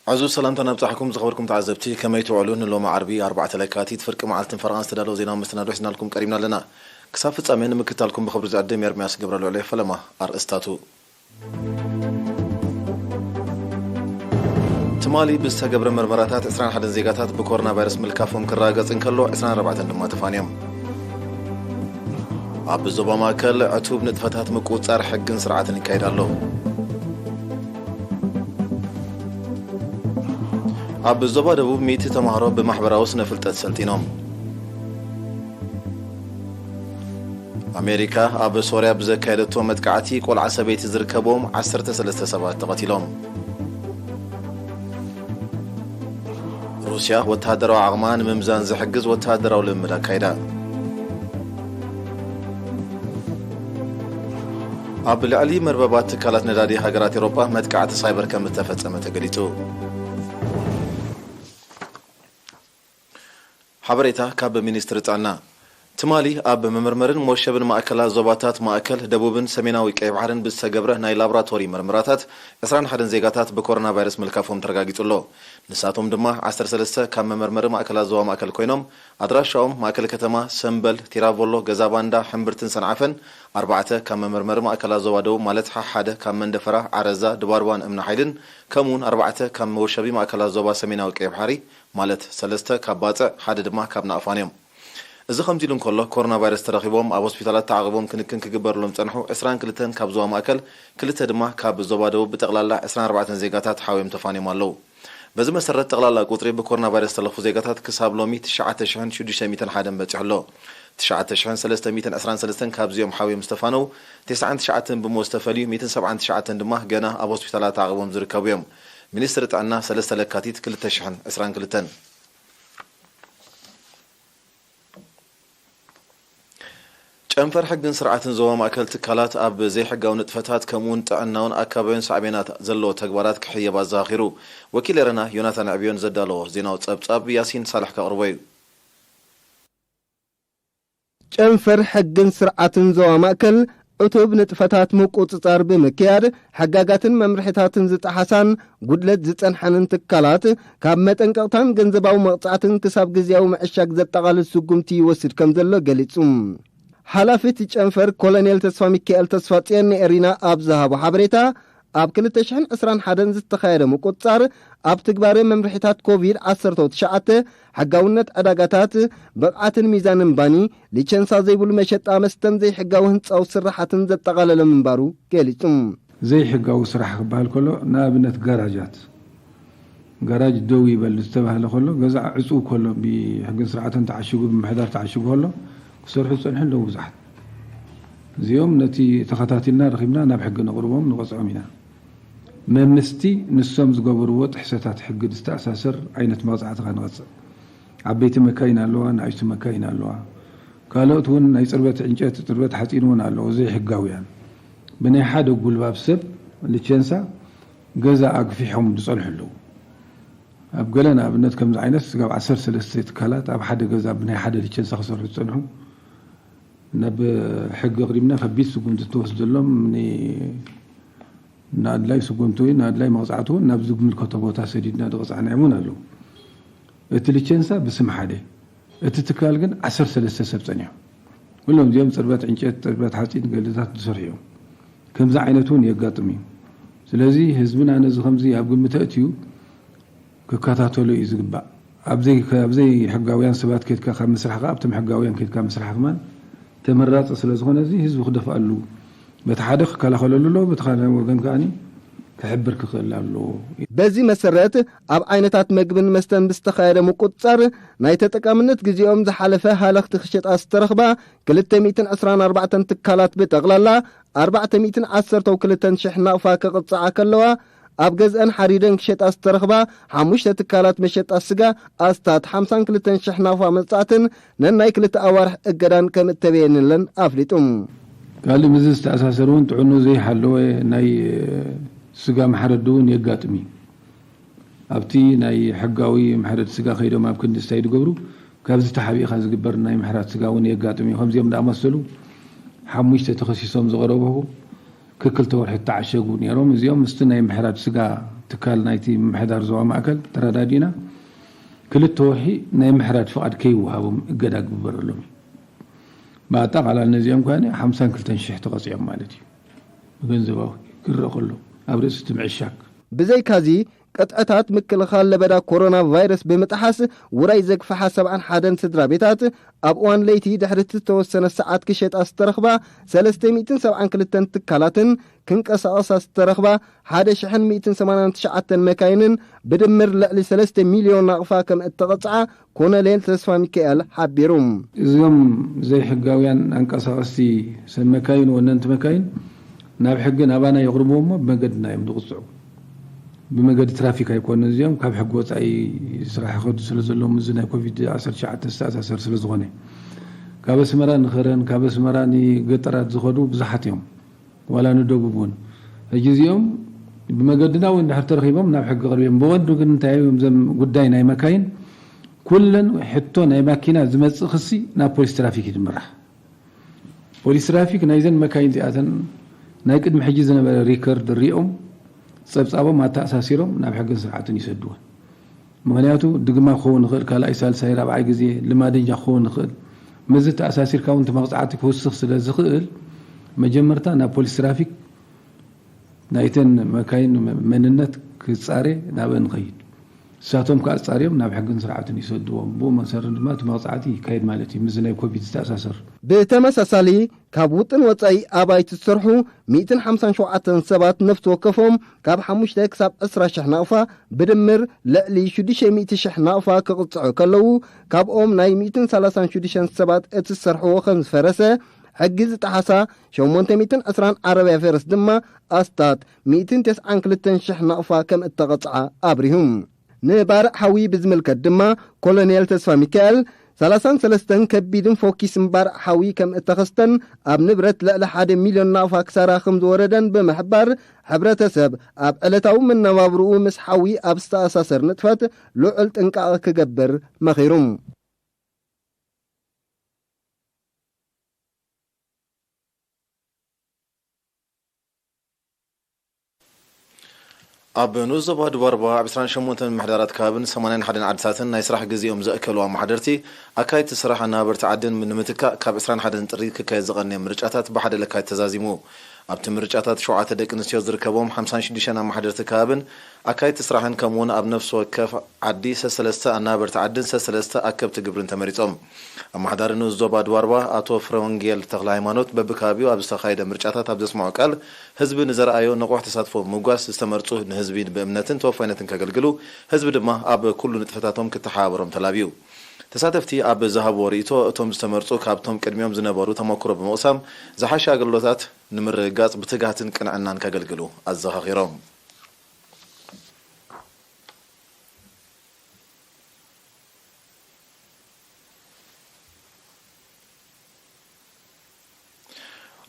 ዕዙዝ ሰላምታ ናብጻሕኩም ዝኸበርኩም ተዓዘብቲ፣ ከመይ ትውዕሉ? ንሎሚ ዓርቢ ኣርባዕተ ለካቲት ፍርቂ መዓልትን ፈረቓን ዝተዳለወ ዜናዊ መሰናዶ ሒዝናልኩም ቀሪብና ኣለና። ክሳብ ፍጻሜ ንምክትታልኩም ብኽብሪ ዝዕድም ኤርምያስ ገብረልዑል እየ። ፈለማ ኣርእስታቱ። ትማሊ ብዝተገብረ መርመራታት ዕስራን ሓደን ዜጋታት ብኮሮና ቫይረስ ምልካፎም ክረጋገጽ እንከሎ፣ ዕስራን ኣርባዕተን ድማ ተፋንዮም። ኣብ ዞባ ማእከል ዕቱብ ንጥፈታት ምቁጽጻር ሕግን ስርዓትን ይካየድ ኣሎ። ኣብ ዞባ ደቡብ ሚእቲ ተማሃሮ ብማሕበራዊ ስነ ፍልጠት ሰልጢኖም። ኣሜሪካ ኣብ ሶርያ ብዘካየደቶ መጥቃዕቲ ቆልዓ ሰበይቲ ዝርከብዎም ዓሰርተ ሰለስተ ሰባት ተቐቲሎም። ሩስያ ወተሃደራዊ ዓቕማ ንምምዛን ዝሕግዝ ወተሃደራዊ ልምምድ ኣካይዳ። ኣብ ልዕሊ መርበባት ትካላት ነዳዲ ሃገራት ኤውሮጳ መጥቃዕቲ ሳይበር ከም እተፈጸመ ተገሊጹ። ሓበሬታ ካብ ሚኒስትሪ ጥዕና። ትማሊ ኣብ መመርመርን መወሸብን ማእከላት ዞባታት ማእከል፣ ደቡብን ሰሜናዊ ቀይ ባሕርን ብዝተገብረ ናይ ላቦራቶሪ መርመራታት ዕስራን ሓደን ዜጋታት ብኮሮና ቫይረስ ምልካፎም ተረጋጊጹ ኣሎ። ንሳቶም ድማ ዓሰርተ ሰለስተ ካብ መመርመሪ ማእከላት ዞባ ማእከል ኮይኖም፣ ኣድራሻኦም ማእከል ከተማ ሰምበል፣ ቲራቮሎ፣ ገዛባንዳ፣ ሕምብርትን ሰንዓፈን፣ ኣርባዕተ ካብ መመርመሪ ማእከላት ዞባ ደቡብ ማለት ሓሓደ ካብ መንደፈራ፣ ዓረዛ፣ ድባርባን እምኒ ሓይልን፣ ከምኡውን ኣርባዕተ ካብ መወሸቢ ማእከላት ዞባ ሰሜናዊ ቀይ ባሕሪ ማለት ሰለስተ ካብ ባጽዕ፣ ሓደ ድማ ካብ ናቕፋን እዮም። እዚ ከምዚ ኢሉ እንከሎ፣ ኮሮና ቫይረስ ተረኺቦም ኣብ ሆስፒታላት ተዓቒቦም ክንክን ክግበረሎም ዝጸንሑ ዕስራን ክልተን ካብ ዞባ ማእከል፣ ክልተ ድማ ካብ ዞባ ደቡብ፣ ብጠቕላላ ዕስራን ኣርባዕተን ዜጋታት ሓውዮም ተፋንዮም ኣለዉ። በዚ መሰረት፣ ጠቕላላ ቁጽሪ ብኮሮና ቫይረስ ዝተለኽፉ ዜጋታት ክሳብ ሎሚ ትሽዓተ ሽሕን ሽዱሽተ ሚእትን ሓደን በጺሑ ኣሎ። ትሽዓተ ሽሕን ሰለስተ ሚእትን ዕስራን ሰለስተን ካብዚኦም ሓውዮም ዝተፋነው፣ ተስዓን ትሽዓተን ብሞት ዝተፈልዩ፣ ሚእትን ሰብዓን ትሽዓተን ድማ ገና ኣብ ሆስፒታላት ተዓቒቦም ዝርከቡ እዮም። ሚኒስትሪ ጥዕና፣ ሰለስተ ለካቲት ክልተ ሽሕን ዕስራን ክልተን። ጨንፈር ሕግን ስርዓትን ዞባ ማእከል፣ ትካላት ኣብ ዘይሕጋዊ ንጥፈታት ከምኡውን ጥዕናውን ኣካባቢውን ሳዕቤናት ዘለዎ ተግባራት ክሕየብ ኣዘኻኺሩ። ወኪል ኤረና ዮናታን ዕብዮን ዘዳለዎ ዜናዊ ጸብጻብ ያሲን ሳልሕ ከቕርቦ እዩ። ጨንፈር ሕግን ስርዓትን ዞባ ማእከል ዕቱብ ንጥፈታት ምቁጽጻር ብምክያድ፣ ሕጋጋትን መምርሒታትን ዝጠሓሳን ጉድለት ዝጸንሐንን ትካላት፣ ካብ መጠንቀቕታን ገንዘባዊ መቕጻዕትን ክሳብ ግዝያዊ ምዕሻግ ዘጠቓልል ስጉምቲ ይወስድ ከም ዘሎ ገሊጹ። ሓላፊ እቲ ጨንፈር ኮሎኔል ተስፋ ሚካኤል ተስፋጽዮን ንኤሪና ኣብ ዝሃቦ ሓበሬታ፣ ኣብ ክልተ ሽሕን ዕስራን ሓደን ዝተኻየደ ምቁጽጻር፣ ኣብ ትግባረ መምርሒታት ኮቪድ ዓሰርተ ትሽዓተ፣ ሕጋውነት ዕዳጋታት፣ ብቕዓትን ሚዛንን ባኒ፣ ሊቸንሳ ዘይብሉ መሸጣ መስተን ዘይሕጋዊ ህንጻዊ ስራሓትን ዘጠቓለለ ምንባሩ ገሊጹ። ዘይሕጋዊ ስራሕ ክበሃል ከሎ፣ ንኣብነት ጋራጃት፣ ጋራጅ ደው ይበል ዝተባህለ ከሎ፣ ገዛ ዕጹው ከሎ፣ ብሕግን ስርዓትን ተዓሽጉ፣ ብምሕዳር ተዓሽጉ ከሎ፣ ክሰርሑ ዝጸንሑ ኣለዉ ብዙሓት። እዚኦም ነቲ ተኸታቲልና ረኺብና ናብ ሕጊ ነቕርቦም፣ ንቐጽዖም ኢና። መምስቲ ንሶም ዝገበርዎ ጥሕሰታት ሕጊ ዝተኣሳሰር ዓይነት መቕጻዕቲ ከነቐጽዕ። ዓበይቲ መካይን ኣለዋ፣ ንኣሽቱ መካይን ኣለዋ። ካልኦት እውን ናይ ጽርበት ዕንጨት፣ ጽርበት ሓጺን እውን ኣለዉ፣ ዘይሕጋውያን። ብናይ ሓደ ጉልባብ ሰብ ሊቸንሳ ገዛ ኣግፊሖም ዝጸንሑ ኣለዉ። ኣብ ገለ ንኣብነት ከምዚ ዓይነት ስጋብ ዓሰርተ ሰለስተ ትካላት ኣብ ሓደ ገዛ ብናይ ሓደ ሊቸንሳ ክሰርሑ ዝጸንሑ ናብ ሕጊ ኣቕሪብና ከቢድ ስጉምቲ ዝተወስደሎም ን-፣ ንኣድላይ ስጉምቲ ወይ ንኣድላይ መቕጻዕቲ እውን ናብ ዝምልከቶ ቦታ ሰዲድና ዝቐጻዕናዮም እውን ኣለዉ። እቲ ሊቸንሳ ብስም ሓደ፣ እቲ ትካል ግን ዓሰርተ ሰለስተ ሰብ ጸኒሑ። ኩሎም እዚኦም ጽርበት ዕንጨት፣ ጽርበት ሓጺን ገለታት ዝሰርሑ እዮም። ከምዚ ዓይነት እውን የጋጥም እዩ። ስለዚ ህዝብና ነዚ ከምዚ ኣብ ግምት ኣእትዩ ክከታተሎ እዩ ዝግባእ። ኣብ ዘይ-፣ ኣብ ዘይሕጋውያን ሰባት ኬድካ ካብ ምስራሕ ከኣ ኣብቶም ሕጋውያን ኬድካ ምስራሕ ከማን ተመራጺ ስለ ዝኾነ እዚ ህዝቢ ክደፍኣሉ፣ በቲ ሓደ ክከላኸለሉ ኣለዎ፣ በቲ ካልእ ወገን ከኣ ክሕብር ክኽእል ኣለዎ። በዚ መሰረት ኣብ ዓይነታት መግብን መስተን ብዝተኻየደ ምቁጽጻር ናይ ተጠቃምነት ግዜኦም ዝሓለፈ ሃለኽቲ ክሸጣ ዝተረኽባ ክልተ ሚእትን ዕስራን ኣርባዕተን ትካላት ብጠቕላላ ኣርባዕተ ሚእትን ዓሰርተው ክልተን ሽሕ ናቕፋ ክቕጽዓ ከለዋ፣ ኣብ ገዝአን ሓሪደን ክሸጣ ዝተረኽባ ሓሙሽተ ትካላት መሸጣ ስጋ ኣስታት ሓምሳን ክልተን ሽሕ ናቕፋ መቕጻዕትን ነናይ ክልተ ኣዋርሕ እገዳን ከም እተበየንለን ኣፍሊጡ። ካልእ ምስዚ ዝተኣሳሰር እውን ጥዕኑ ዘይሓለወ ናይ ስጋ መሕረዲ እውን የጋጥም እዩ። ኣብቲ ናይ ሕጋዊ መሕረዲ ስጋ ከይዶም ኣብ ክንዲ እንታይ ዝገብሩ፣ ካብዚ ተሓቢእካ ዝግበር ናይ ምሕራድ ስጋ እውን የጋጥም እዩ። ከምዚኦም ዝኣመሰሉ ሓሙሽተ ተኸሲሶም ዝቐረቡ ክክልተ ወርሒ ዝተዓሸጉ ነይሮም። እዚኦም ምስቲ ናይ ምሕራድ ስጋ ትካል ናይቲ ምምሕዳር ዞባ ማእከል ተረዳዲእና፣ ክልተ ወርሒ ናይ ምሕራድ ፍቓድ ከይወሃቦም እገዳ ክግበረሎም እዩ። ብኣጠቓላሊ ነዚኦም ከኣ ሓምሳን ክልተን ሽሕ ተቐጺዖም ማለት እዩ። ብገንዘባዊ ክረአ ከሎ፣ ኣብ ርእሲ እቲ ምዕሻግ። ብዘይካዚ፣ ቅጥዕታት ምክልኻል ለበዳ ኮሮና ቫይረስ ብምጥሓስ ውራይ ዘግፍሓ ሰብዓን ሓደን ስድራ ቤታት፣ ኣብ እዋን ለይቲ ድሕሪ እቲ ዝተወሰነ ሰዓት ክሸጣ ዝተረኽባ ሰለስተ ሚእትን ሰብዓን ክልተን ትካላትን ክንቀሳቐሳ ዝተረኽባ ሓደ ሽሕን ሚእትን ሰማንያን ትሽዓተን መካይንን ብድምር ልዕሊ ሰለስተ ሚልዮን ናቕፋ ከም እተቐጽዓ ኮሎኔል ተስፋ ሚካኤል ሓቢሩ። እዞም ዘይሕጋውያን ኣንቀሳቐስቲ ሰብ መካይን፣ ወነንቲ መካይን ናብ ሕጊ ናባና የቕርብዎ እሞ ብመገድና እዮም ዝቕጽዑ። ብመገዲ ትራፊክ ኣይኮኑን እዚኦም፣ ካብ ሕጊ ወጻኢ ስራሕ ይኸዱ ስለ ዘለዉ፣ እዚ ናይ ኮቪድ ዓሰርተ ትሽዓተ ዝተኣሳሰር ስለ ዝኾነ። ካብ ኣስመራ ንኸረን፣ ካብ ኣስመራ ንገጠራት ዝኸዱ ብዙሓት እዮም። ዋላ ንደቡብ እውን። ሕጂ እዚኦም ብመገድና እውን እንድሕር ተረኺቦም ናብ ሕጊ ቀሪቦም። ብቐንዱ ግን እንታይ እዮም፣ እዞም ጉዳይ ናይ መካይን፣ ኩለን ሕቶ ናይ ማኪና ዝመጽእ ክሲ ናብ ፖሊስ ትራፊክ እዩ ዝምራሕ። ፖሊስ ትራፊክ ናይዘን መካይን እዚኣተን ናይ ቅድሚ ሕጂ ዝነበረ ሪከርድ ሪኦም፣ ጸብጻቦም ኣተኣሳሲሮም ናብ ሕግን ስርዓትን ይሰድወን። ምኽንያቱ ድግማ ክኸውን ይኽእል፣ ካልኣይ፣ ሳልሳይ፣ ራብዓይ ግዜ ልማደኛ ክኸውን ይኽእል። ምስዚ ተኣሳሲርካ እውን እቲ መቕጻዕቲ ክውስኽ ስለ ዝኽእል፣ መጀመርታ ናብ ፖሊስ ትራፊክ ናይተን መካይን መንነት ክጻረ ናብአን ንኸይድ። ንሳቶም ከኣ ኣጻርዮም ናብ ሕግን ስርዓትን ይሰድዎም። ብኡ መሰረት ድማ እቲ መቕጻዕቲ ይካየድ ማለት እዩ፣ ምስዚ ናይ ኮቪድ ዝተኣሳሰር። ብተመሳሳሊ፣ ካብ ውጥን ወጻኢ ኣባይቲ ዝሰርሑ ሚእትን ሓምሳን ሸውዓተን ሰባት ነፍሲ ወከፎም ካብ ሓሙሽተ ክሳብ ዕስራ ሽሕ ናቕፋ፣ ብድምር ልዕሊ ሽዱሽተ ሚእቲ ሽሕ ናቕፋ ክቕጽዑ ከለዉ፣ ካብኦም ናይ ሚእትን ሰላሳን ሽዱሽተን ሰባት እቲ ዝሰርሕዎ ከም ዝፈረሰ፣ ሕጊ ዝጠሓሳ ሸሞንተ ሚእትን ዕስራን ዓረብያ ፈረስ ድማ ኣስታት ሚእትን ተስዓን ክልተን ሽሕ ናቕፋ ከም እተቐጽዓ ኣብሪሁ። ንባርዕ ሓዊ ብዝምልከት ድማ ኮሎኔል ተስፋ ሚካኤል፣ ሰላሳን ሰለስተን ከቢድን ፎኪስን ባርዕ ሓዊ ከም እተኸስተን፣ ኣብ ንብረት ልዕሊ ሓደ ሚልዮን ናቕፋ ክሳራ ከም ዝወረደን ብምሕባር፣ ሕብረተሰብ ኣብ ዕለታዊ መነባብርኡ ምስ ሓዊ ኣብ ዝተኣሳሰር ንጥፈት ልዑል ጥንቃቐ ክገብር መኺሩ። ኣብ ንኡስ ዞባ ድባርባ ኣብ ዕስራን ሸሞንተን ምምሕዳራት ከባብን ሰማንያን ሓደን ዓድታትን ናይ ስራሕ ግዜኦም ዘእከሉ ኣመሓደርቲ፣ ኣካየድቲ ስራሕ ኣናበርቲ ዓድን ንምትካእ ካብ ዕስራን ሓደን ጥሪ ክካየድ ዝቐነየ ምርጫታት ብሓደ ለካቲት ተዛዚሙ። ኣብቲ ምርጫታት ሸውዓተ ደቂ ኣንስትዮ ዝርከቦም ሓምሳን ሽዱሽተን ኣመሓደርቲ ከባብን ኣካየድቲ ስራሕን ከምኡውን ኣብ ነፍሲ ወከፍ ዓዲ ሰሰለስተ ኣናበርቲ ዓድን ሰሰለስተ ኣከብቲ ግብርን ተመሪጾም። ኣመሓዳሪ ንኡስ ዞባ ድባርባ ኣቶ ፍረወንጌል ተኽለ ሃይማኖት በብከባቢኡ ኣብ ዝተኻየደ ምርጫታት ኣብ ዘስምዖ ቃል፣ ህዝቢ ንዘርኣዮ ንቑሕ ተሳትፎ ብምምጓስ ዝተመርጹ ንህዝቢ ብእምነትን ተወፋይነትን ከገልግሉ፣ ህዝቢ ድማ ኣብ ኩሉ ንጥፈታቶም ክተሓባበሮም ተላብዩ። ተሳተፍቲ ኣብ ዝሃብዎ ርእይቶ፣ እቶም ዝተመርጹ ካብቶም ቅድሚኦም ዝነበሩ ተመክሮ ብምቕሳም ዝሓሸ ኣገልግሎታት ንምርግጋጽ ብትግሃትን ቅንዕናን ከገልግሉ ኣዘኻኺሮም።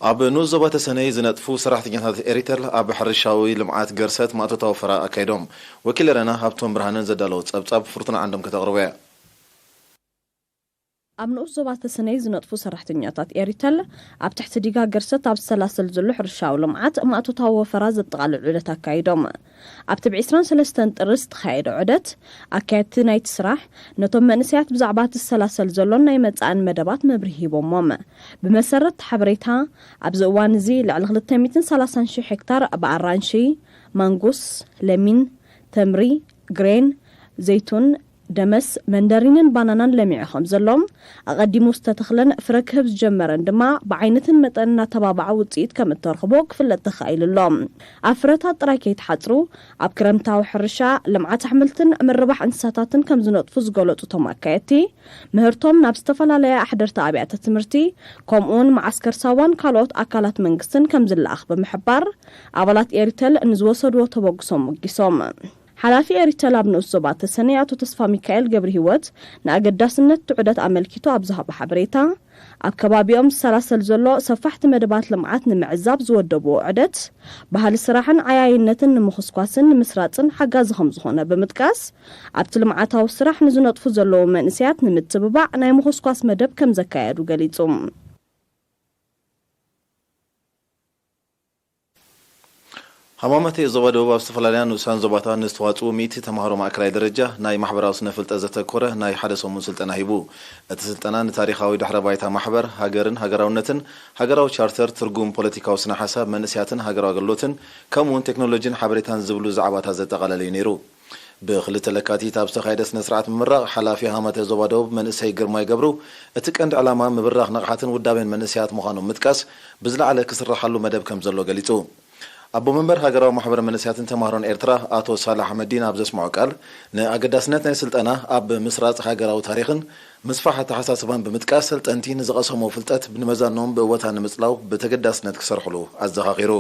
ኣብ ንኡስ ዞባ ተሰነይ ዝነጥፉ ሰራሕተኛታት ኤሪተል ኣብ ሕርሻዊ ልምዓት ገርሰት ማእቶታዊ ፈራ ኣካይዶም። ወኪል ኤረና ሃብቶም ብርሃነ ዘዳለዎ ጸብጻብ ፍርቱና ዓንዶም ከተቕርቦ እያ። ኣብ ንኡስ ዞባ ተሰነይ ዝነጥፉ ሰራሕተኛታት ኤሪተል ኣብ ትሕቲ ዲጋ ገርሰት ኣብ ዝሰላሰል ዘሎ ሕርሻዊ ልምዓት ማእቶታዊ ወፈራ ዘጠቓልል ዑደት ኣካይዶም። ኣብቲ ብ ዕስራን ሰለስተን ጥሪ ዝተኻየደ ዑደት፣ ኣካየድቲ ናይቲ ስራሕ ነቶም መንእሰያት ብዛዕባ እቲ ዝሰላሰል ዘሎን ናይ መጻእን መደባት መብርሂ ሂቦሞም። ብመሰረት እቲ ሓበሬታ፣ ኣብዚ እዋን እዚ ልዕሊ ክልተ ሚእትን ሰላሳን ሽሕ ሄክታር ብኣራንሺ፣ ማንጉስ፣ ለሚን፣ ተምሪ፣ ግሬን፣ ዘይቱን፣ ደመስ፣ መንደሪንን ባናናን ለሚዑ ከም ዘሎ፣ ኣቐዲሙ ዝተተኽለን ፍረ ክህብ ዝጀመረን ድማ ብዓይነትን መጠንን እናተባብዐ ውጽኢት ከም እተረኽቦ ክፍለጥ ተኻኢሉ ኣሎ። ኣብ ፍረታት ጥራይ ከይተሓጽሩ፣ ኣብ ክረምታዊ ሕርሻ፣ ልምዓት ኣሕምልትን ምርባሕ እንስሳታትን ከም ዝነጥፉ ዝገለጹ እቶም ኣካየድቲ፣ ምህርቶም ናብ ዝተፈላለያ ኣሕደርቲ ኣብያተ ትምህርቲ፣ ከምኡውን መዓስከር ሳዋን ካልኦት ኣካላት መንግስትን ከም ዝለኣኽ ብምሕባር፣ ኣባላት ኤሪተል ንዝወሰድዎ ተበግሶ ኣሞጊሶም። ሓላፊ ኤሪተል ኣብ ንኡስ ዞባ ተሰነይ ኣቶ ተስፋ ሚካኤል ገብረ ህይወት ንኣገዳስነት እቲ ዑደት ኣመልኪቱ ኣብ ዝሃቦ ሓበሬታ፣ ኣብ ከባቢኦም ዝሰላሰል ዘሎ ሰፋሕቲ መደባት ልምዓት ንምዕዛብ ዝወደብዎ ዑደት፣ ባህሊ ስራሕን ዓያይነትን ንምኹስኳስን ንምስራጽን ሓጋዚ ከም ዝኾነ ብምጥቃስ፣ ኣብቲ ልምዓታዊ ስራሕ ንዝነጥፉ ዘለዉ መንእሰያት ንምትብባዕ ናይ ምኹስኳስ መደብ ከም ዘካየዱ ገሊጹ። ሃማመተ ዞባ ደቡብ ኣብ ዝተፈላለያ ንኡሳን ዞባታት ንዝተዋፅኡ ሚእቲ ተምሃሮ ማእከላይ ደረጃ ናይ ማሕበራዊ ስነ ፍልጠት ዘተኮረ ናይ ሓደ ሰሙን ስልጠና ሂቡ። እቲ ስልጠና ንታሪኻዊ ድሕረ ባይታ ማሕበር፣ ሃገርን ሃገራውነትን፣ ሃገራዊ ቻርተር፣ ትርጉም ፖለቲካዊ ስነ ሓሳብ፣ መንእስያትን ሃገራዊ ኣገልግሎትን፣ ከምኡ እውን ቴክኖሎጂን ሓበሬታን ዝብሉ ዛዕባታት ዘጠቓለለ እዩ ነይሩ። ብክልተ ለካቲት ኣብ ዝተኻየደ ስነ ስርዓት ምምራቕ ሓላፊ ሃማመተ ዞባ ደቡብ መንእሰይ ግርማይ ገብሩ፣ እቲ ቀንዲ ዕላማ ምብራኽ ንቕሓትን ውዳቤን መንእሰያት ምዃኑ ምጥቃስ፣ ብዝለዓለ ክስራሓሉ መደብ ከም ዘሎ ገሊጹ። ኣቦ መንበር ሃገራዊ ማሕበር መንእሰያትን ተማሃሮን ኤርትራ ኣቶ ሳልሕ ኣሕመዲን ኣብ ዘስምዖ ቃል፣ ንኣገዳስነት ናይ ስልጠና ኣብ ምስራጽ ሃገራዊ ታሪኽን ምስፋሕ ኣተሓሳስባን ብምጥቃስ፣ ሰልጠንቲ ንዝቐሰምዎ ፍልጠት ብንመዛኖም ብእወታ ንምጽላው ብተገዳስነት ክሰርሕሉ ኣዘኻኺሩ።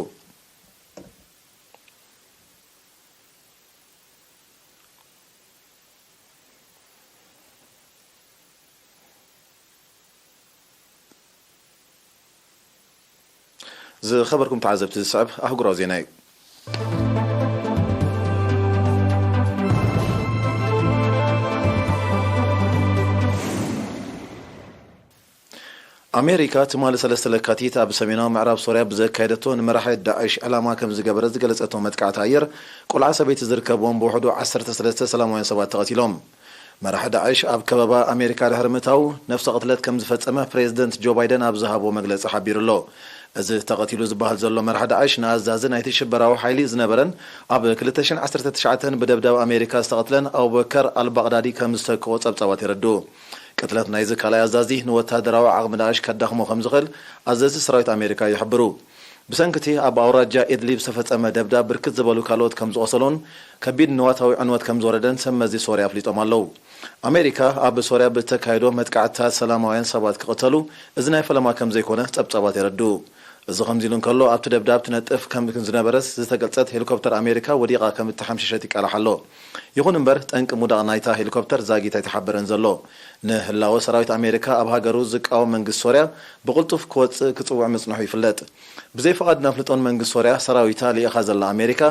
ዝኸበርኩም ተዓዘብቲ፣ ዝስዕብ ኣህጉራዊ ዜና እዩ። ኣሜሪካ ትማሊ ሰለስተ ለካቲት ኣብ ሰሜናዊ ምዕራብ ሶርያ ብዘካየደቶ ንመራሒ ዳዕሽ ዕላማ ከም ዝገበረት ዝገለጸቶ መጥቃዕቲ ኣየር፣ ቆልዓ ሰበይቲ ዝርከብዎም ብውሕዱ ዓሰርተ ሰለስተ ሰላማውያን ሰባት ተቐቲሎም። መራሒ ዳዕሽ ኣብ ከበባ ኣሜሪካ ድሕሪ ምእታዉ፣ ነፍሰ ቅትለት ከም ዝፈጸመ ፕሬዝደንት ጆ ባይደን ኣብ ዝሃቦ መግለጺ ሓቢሩ ኣሎ። እዚ ተቐቲሉ ዝበሃል ዘሎ መራሒ ዳዕሽ ንኣዛዚ ናይቲ ሽበራዊ ሓይሊ ዝነበረን ኣብ ክልተ ሽሕን ዓሰርተ ትሽዓተን ብደብዳብ ኣሜሪካ ዝተቐትለን ኣቡበከር ኣልባቕዳዲ ከም ዝተክኦ ጸብጻባት የረድኡ። ቅትለት ናይዚ ካልኣይ ኣዛዚ ንወተሃደራዊ ዓቕሚ ዳዕሽ ከዳኽሞ ከም ዝኽእል ኣዘዝቲ ሰራዊት ኣሜሪካ ይሕብሩ። ብሰንኪ እቲ ኣብ ኣውራጃ ኢድሊብ ዝተፈጸመ ደብዳብ ብርክት ዝበሉ ካልኦት ከም ዝቖሰሉን ከቢድ ንዋታዊ ዕንወት ከም ዝወረደን ሰብ መዚ ሶርያ ኣፍሊጦም ኣለዉ። ኣሜሪካ ኣብ ሶርያ ብእተካየዶ መጥቃዕትታት ሰላማውያን ሰባት ክቕተሉ እዚ ናይ ፈለማ ከም ዘይኮነ ጸብጻባት የረድኡ። እዚ ከምዚ ኢሉ እንከሎ፣ ኣብቲ ደብዳብ ትነጥፍ ከም ዝነበረስ ዝተገልጸት ሄሊኮፕተር ኣሜሪካ ወዲቓ ከም እተሓምሸሸት ይቃላሕ ኣሎ። ይኹን እምበር፣ ጠንቂ ምውዳቕ ናይታ ሄሊኮፕተር ዛጊት ኣይተሓበረን ዘሎ። ንህላወ ሰራዊት ኣሜሪካ ኣብ ሃገሩ ዝቃወም መንግስቲ ሶርያ ብቕልጡፍ ክወጽእ ክጽውዕ ምጽንሑ ይፍለጥ። ብዘይ ፍቓድን ኣፍልጦን መንግስቲ ሶርያ ሰራዊታ ልኢኻ ዘላ ኣሜሪካ፣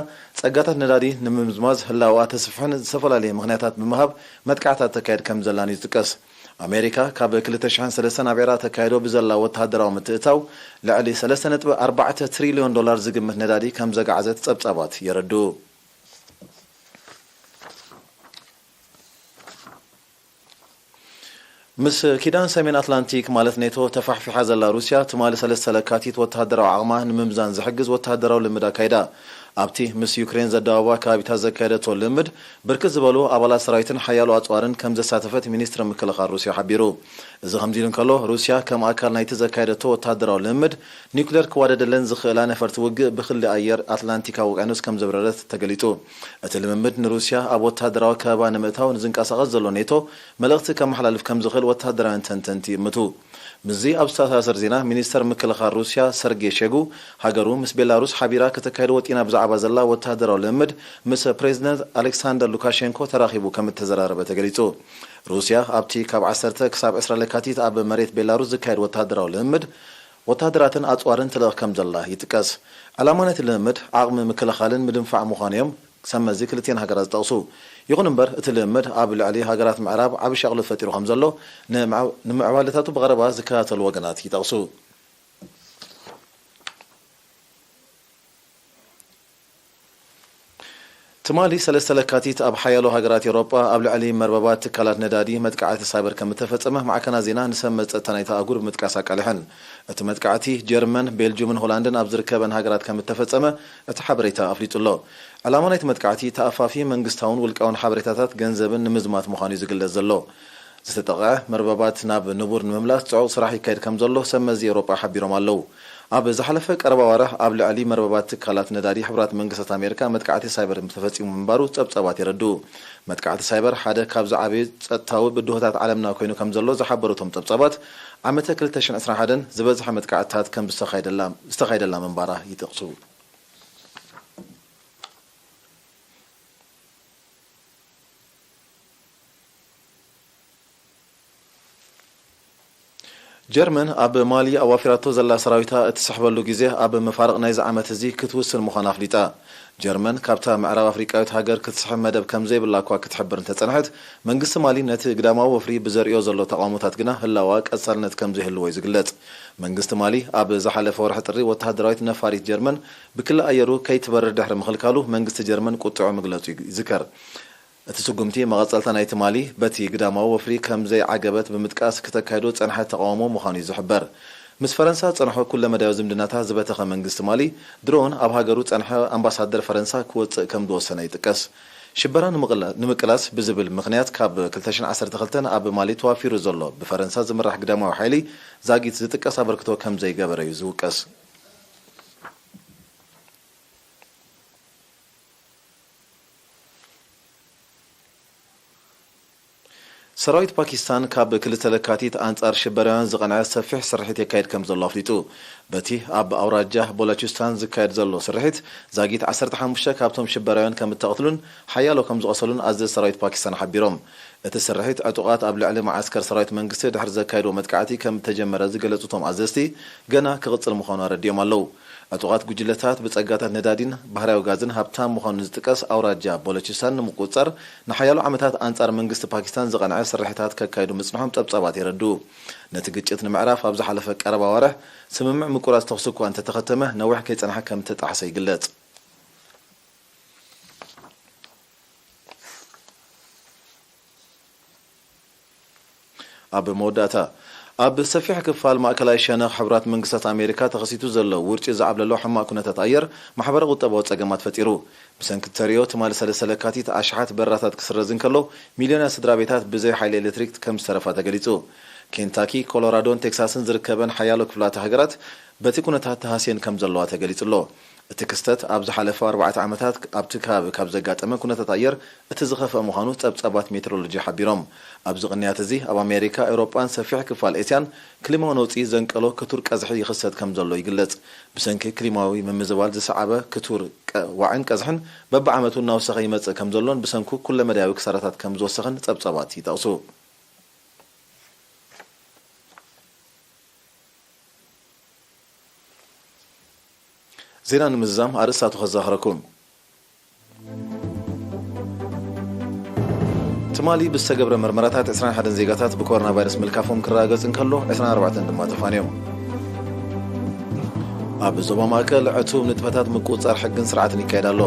ጸጋታት ነዳዲ ንምምዝማዝ ህላወኣ ተስፍሕን ዝተፈላለየ ምኽንያታት ብምሃብ መጥቃዕታት ተካየድ ከም ዘላን ይጥቀስ። ኣሜሪካ ካብ ክልተ ሽሕን ሰለስተን ኣብ ዒራቕ ተካይዶ ብዘላ ወተሃደራዊ ምትእትታው ልዕሊ ሰለስተ ነጥቢ ኣርባዕተ ትሪልዮን ዶላር ዝግምት ነዳዲ ከም ዘጋዕዘት ጸብጻባት የረድኡ። ምስ ኪዳን ሰሜን ኣትላንቲክ ማለት ኔቶ ተፋሕፊሓ ዘላ ሩስያ፣ ትማሊ ሰለስተ ለካቲት ወተሃደራዊ ዓቕማ ንምምዛን ዝሕግዝ ወተሃደራዊ ልምድ ኣካይዳ። ኣብቲ ምስ ዩክሬን ዘደባብዋ ከባቢታት ዘካየደቶ ልምድ፣ ብርክት ዝበሉ ኣባላት ሰራዊትን ሓያሎ ኣጽዋርን ከም ዘሳተፈት ሚኒስትሪ ምክልኻል ሩስያ ሓቢሩ። እዚ ከምዚ ኢሉ እንከሎ፣ ሩስያ ከም ኣካል ናይቲ ዘካየደቶ ወተሃደራዊ ልምምድ፣ ኒውክሌር ክዋደደለን ዝኽእላ ነፈርቲ ውግእ ብክሊ ኣየር ኣትላንቲካዊ ውቅያኖስ ከም ዘብረረት ተገሊጹ። እቲ ልምምድ ንሩስያ ኣብ ወተሃደራዊ ከበባ ንምእታው ንዝንቀሳቐስ ዘሎ ኔቶ መልእኽቲ ከመሓላልፍ ከም ዝኽእል ወተሃደራውያን ተንተንቲ ይእምቱ። ምስዚ ኣብ ዝተኣሳሰር ዜና፣ ሚኒስተር ምክልኻል ሩስያ ሰርጌ ሸጉ፣ ሃገሩ ምስ ቤላሩስ ሓቢራ ከተካይዶ ወጢና ብዛዕባ ዘላ ወተሃደራዊ ልምምድ ምስ ፕሬዚደንት ኣሌክሳንደር ሉካሼንኮ ተራኺቡ ከም እተዘራረበ ተገሊጹ። ሩስያ ኣብቲ ካብ ዓሰርተ ክሳብ ዕስራ ለካቲት ኣብ መሬት ቤላሩስ ዝካየድ ወተሃደራዊ ልምምድ ወተሃደራትን ኣጽዋርን ትልእኽ ከም ዘላ ይጥቀስ። ዕላማ ናይቲ ልምምድ ዓቕሚ ምክልኻልን ምድንፋዕ ምዃኑ እዮም ሰመዚ ክልቲኤን ሃገራት ዝጠቕሱ። ይኹን እምበር፣ እቲ ልምምድ ኣብ ልዕሊ ሃገራት ምዕራብ ዓቢ ሻቕሎት ፈጢሩ ከም ዘሎ ንምዕ-፣ ንምዕባለታቱ ብቐረባ ዝከታተሉ ወገናት ይጠቕሱ። ትማሊ ሰለስተ ለካቲት ኣብ ሓያሎ ሃገራት ኤውሮጳ ኣብ ልዕሊ መርበባት ትካላት ነዳዲ መጥቃዕቲ ሳይበር ከም እተፈጸመ ማዕከናት ዜና ንሰብ መጸ እታ ናይታ ኣህጉር ብምጥቃስ ኣቃሊሐን። እቲ መጥቃዕቲ ጀርመን፣ ቤልጁምን ሆላንድን ኣብ ዝርከበን ሃገራት ከም እተፈጸመ እቲ ሓበሬታ ኣፍሊጡ ኣሎ። ዕላማ ናይቲ መጥቃዕቲ ተኣፋፊ መንግስታውን ውልቃውን ሓበሬታታት ገንዘብን ንምዝማት ምዃኑ እዩ ዝግለጽ ዘሎ። ዝተጠቕዐ መርበባት ናብ ንቡር ንምምላስ ጽዑቕ ስራሕ ይካየድ ከም ዘሎ ሰብ መዚ ኤውሮጳ ሓቢሮም ኣለዉ። ኣብ ዝሓለፈ ቀረባ ኣዋርሕ ኣብ ልዕሊ መርበባት ትካላት ነዳዲ ሕቡራት መንግስታት ኣሜሪካ መጥቃዕቲ ሳይበር ተፈጺሙ ምንባሩ ጸብጻባት የረድኡ። መጥቃዕቲ ሳይበር ሓደ ካብ ዝዓበዩ ጸጥታዊ ብድሆታት ዓለምና ኮይኑ ከም ዘሎ ዝሓበሩ እቶም ጸብጻባት፣ ዓመተ ክልተ ሽሕን ዕስራን ሓደን ዝበዝሐ መጥቃዕትታት ከም ዝተኻየደላ፣ ዝተኻየደላ ምንባራ ይጠቕሱ። ጀርመን ኣብ ማሊ ኣዋፊራቶ ዘላ ሰራዊታ እትስሕበሉ ግዜ ኣብ መፋርቕ ናይዚ ዓመት እዚ ክትውስን ምዃና ኣፍሊጣ። ጀርመን ካብታ ምዕራብ ኣፍሪቃዊት ሃገር ክትስሕብ መደብ ከም ዘይብላ እኳ ክትሕብር እንተጸንሐት፣ መንግስቲ ማሊ ነቲ ግዳማዊ ወፍሪ ብዘርእዮ ዘሎ ተቓውሞታት ግና ህላዋ ቀጻልነት ከም ዘይህልዎ እዩ ዝግለጽ። መንግስቲ ማሊ ኣብ ዝሓለፈ ወርሒ ጥሪ ወተሃደራዊት ነፋሪት ጀርመን ብክሊ ኣየሩ ከይትበርር ድሕሪ ምኽልካሉ መንግስቲ ጀርመን ቁጥዑ ምግለጹ ይዝከር። እቲ ስጉምቲ መቐጸልታ ናይቲ ማሊ በቲ ግዳማዊ ወፍሪ ከም ዘይዓገበት ብምጥቃስ ክተካይዶ ዝጸንሐት ተቓውሞ ምዃኑ እዩ ዝሕበር። ምስ ፈረንሳ ዝጸንሖ ኩለመዳያዊ ዝምድናታት ዝበተኸ መንግስቲ ማሊ፣ ድሮን ኣብ ሃገሩ ዝጸንሐ ኣምባሳደር ፈረንሳ ክወጽእ ከም ዝወሰነ ይጥቀስ። ሽበራ ንምቕላ-፣ ንምቅላስ ብዝብል ምኽንያት ካብ ክልተ ሽሕን ዓሰርተ ክልተን ኣብ ማሊ ተዋፊሩ ዘሎ ብፈረንሳ ዝምራሕ ግዳማዊ ሓይሊ ዛጊት ዝጥቀስ ኣበርክቶ ከም ዘይገበረ እዩ ዝውቀስ። ሰራዊት ፓኪስታን ካብ ክልተ ለካቲት ኣንጻር ሽበራውያን ዝቐንዐ ሰፊሕ ስርሒት የካይድ ከም ዘሎ ኣፍሊጡ። በቲ ኣብ ኣውራጃ ቦላቺስታን ዝካየድ ዘሎ ስርሒት፣ ዛጊት ዓሰርተ ሓሙሽተ ካብቶም ሽበራውያን ከም እተቐትሉን ሓያሎ ከም ዝቐሰሉን ኣዘዝ ሰራዊት ፓኪስታን ሓቢሮም። እቲ ስርሒት ዕጡቓት ኣብ ልዕሊ መዓስከር ሰራዊት መንግስቲ ድሕሪ ዘካየድዎ መጥቃዕቲ ከም እተጀመረ ዝገለጹ እቶም ኣዘዝቲ፣ ገና ክቕጽል ምዃኑ ኣረዲኦም ኣለዉ። ዕጡቓት ጉጅለታት ብጸጋታት ነዳዲን ባህርያዊ ጋዝን ሃብታም ምዃኑ ዝጥቀስ ኣውራጃ ቦሎቺስታን ንምቁጽጻር ንሓያሎ ዓመታት ኣንጻር መንግስቲ ፓኪስታን ዝቐንዐ ስርሒታት ከካይዱ ምጽንሖም ጸብጻባት የረድኡ። ነቲ ግጭት ንምዕራፍ ኣብ ዝሓለፈ ቀረባ ኣዋርሕ ስምምዕ ምቁራጽ ተኹሲ እኳ እንተተኸተመ፣ ነዊሕ ከይጸንሐ ከም እተጣሕሰ ይግለጽ። ኣብ መወዳእታ፣ ኣብ ሰፊሕ ክፋል ማእከላይ ሸነኽ ሕቡራት መንግስታት ኣሜሪካ ተኸሲቱ ዘሎ ውርጪ ዝዓብለሎ ሕማቕ ኩነታት ኣየር ማሕበረ ቁጠባዊ ጸገማት ፈጢሩ። ብሰንኪ ተርእዮ ትማሊ ሰለስተ ለካቲት ኣሽሓት በረራታት ክስረዝ እንከሎ፣ ሚልዮናት ስድራ ቤታት ብዘይ ሓይሊ ኤሌክትሪክ ከም ዝተረፋ ተገሊጹ። ኬንታኪ፣ ኮሎራዶን ቴክሳስን ዝርከበን ሓያሎ ክፍላተ ሃገራት በቲ ኩነታት ተሃስየን ከም ዘለዋ ተገሊጹ ኣሎ። እቲ ክስተት ኣብ ዝሓለፈ ኣርባዕተ ዓመታት ኣብቲ ከባቢ ካብ ዘጋጠመ ኩነታት ኣየር እቲ ዝኸፍአ ምዃኑ ጸብጻባት ሜትሮሎጂ ሓቢሮም። ኣብዚ ቅንያት እዚ ኣብ ኣሜሪካ፣ ኤውሮጳን ሰፊሕ ክፋል ኤስያን ክሊማዊ ነውጺ ዘንቀሎ ክቱር ቀዝሒ ይኽሰት ከም ዘሎ ይግለጽ። ብሰንኪ ክሊማዊ ምምዝባል ዝሰዓበ ክቱር ቀ-፣ ዋዕን ቀዝሕን በብዓመቱ እናወሰኸ ይመጽእ ከም ዘሎን ብሰንኩ ኩለመዳያዊ ክሳራታት ከም ዝወሰኸን ጸብጻባት ይጠቕሱ። ዜና ንምዝዛም ኣርእስታቱ ከዘኻኽረኩም። ትማሊ ብዝተገብረ መርመራታት ዕስራን ሓደን ዜጋታት ብኮሮና ቫይረስ ምልካፎም ክረጋገጽ እንከሎ፣ ዕስራን ኣርባዕተን ድማ ተፋንዮም። ኣብ ዞባ ማእከል ዕቱብ ንጥፈታት ምቁጽጻር ሕግን ስርዓትን ይካየድ ኣሎ።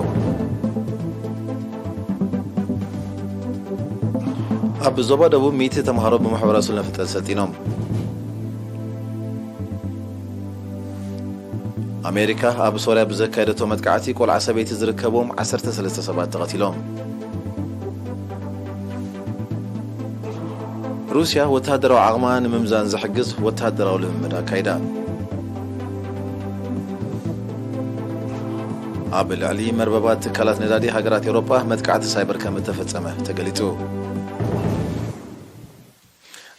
ኣብ ዞባ ደቡብ ሚእቲ ተምሃሮ ብማሕበራዊ ስነ ፍልጠት ሰልጢኖም። ኣሜሪካ ኣብ ሶርያ ብዘካየደቶ መጥቃዕቲ ቆልዓ ሰበይቲ ዝርከብዎም ዓሰርተ ሰለስተ ሰባት ተቐቲሎም። ሩስያ ወተሃደራዊ ዓቕማ ንምምዛን ዝሕግዝ ወተሃደራዊ ልምምድ ኣካይዳ። ኣብ ልዕሊ መርበባት ትካላት ነዳዲ ሃገራት ኤውሮጳ መጥቃዕቲ ሳይበር ከም እተፈጸመ ተገሊጹ።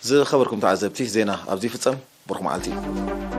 ዝኸበርኩም ተዓዘብቲ፣ ዜና ኣብዚ ይፍጸም። ብሩኽ መዓልቲ።